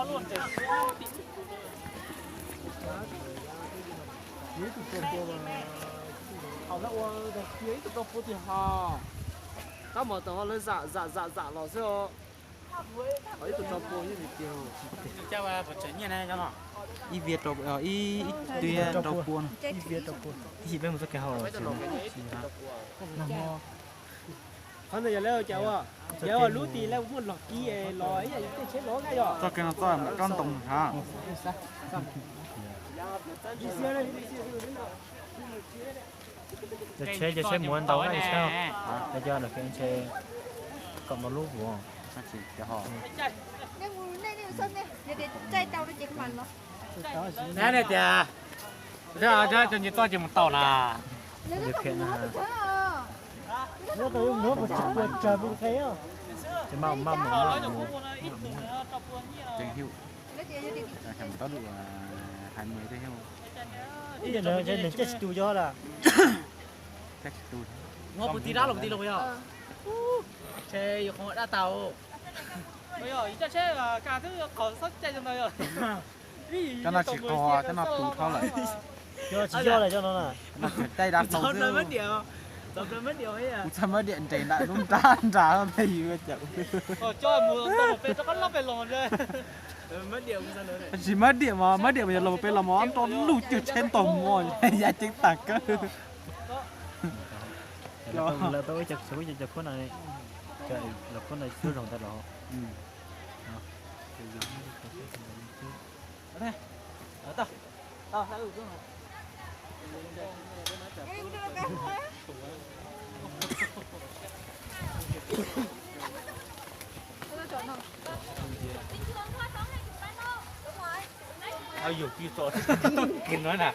Ib tug rau pua, ib tug rau pua tiag ho. Tab mas tam ho lawv zam zam zam zam los xwb. Ib tug rau pua ib tug tiag. Ib viav rau, ib, ib tug rau pua, ib viav rau pua. Ib yim peb mus txoj kev hauj lwm. Qhov ntawd yog lawv cas ua, yog ua lub tim lawv muaj log kib los ib yam tej tsheb lov na yog. Txoj kev no txoj mus rau ntoo na. Cov tsheb, cov tsheb muav ntau na, cov tsheb kom no lub vuas. Neb tias, cov txoj ces mus tau na. Ceev hwm, tau lub hais mus thiab. Nws caij tsis tu cov lawm. Muab puv ti dab los puv ti los yog. Ces yuav qhov dab tau. Cov no tsis qog, cov no tu dhau lawm. Cov tsis yog lawm cov no na. No tseem caij dab tau xwb. Kuv txhaj mab diam nres nram lub nrab nrad no thiaj yus caum. Tab sis mab diam mas, mab diam mas yog los pem los mas nrov lug cwg tsheb ntog mos ya ceeb tag kawg. Lawv tau ib co khuab no, los khuab no xub zoo ntawd los. Yus tib txoj kis no na.